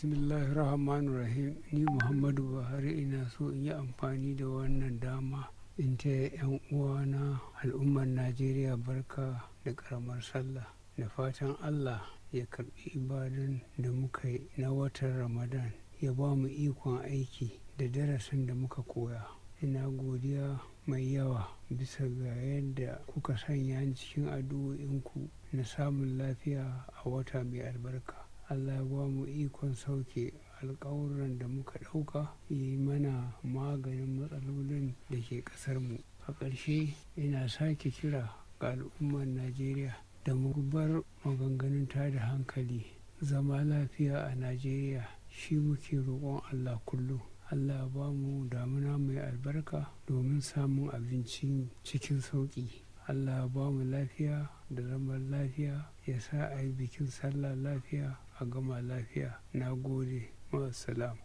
Bismillahirrahmanirrahim. Ni Muhammadu Buhari ina so in yi amfani da wannan dama in taya 'yan uwana al'ummar Najeriya barka da ƙaramar sallah. Da fatan Allah ya karɓi ibadun da muka yi na watan Ramadan, ya ba mu ikon aiki da darasin da muka koya. Ina godiya mai yawa bisa ga yadda kuka sanya ni cikin addu'o'inku na samun lafiya a wata mai albarka. Allah ya ba mu ikon sauke alƙawurran da muka ɗauka, yi mana maganin matsalolin da ke ƙasarmu. A ƙarshe ina sake kira ga al'ummar Najeriya da mu bar maganganun tada hankali. Zama lafiya a Najeriya shi muke roƙon Allah kullum. Allah ya ba mu damuna mai albarka domin samun abinci cikin sauƙi. Allah ya ba mu lafiya da zaman lafiya, ya sa a yi bikin sallah lafiya a gama lafiya. Na gode. Ma'assalam.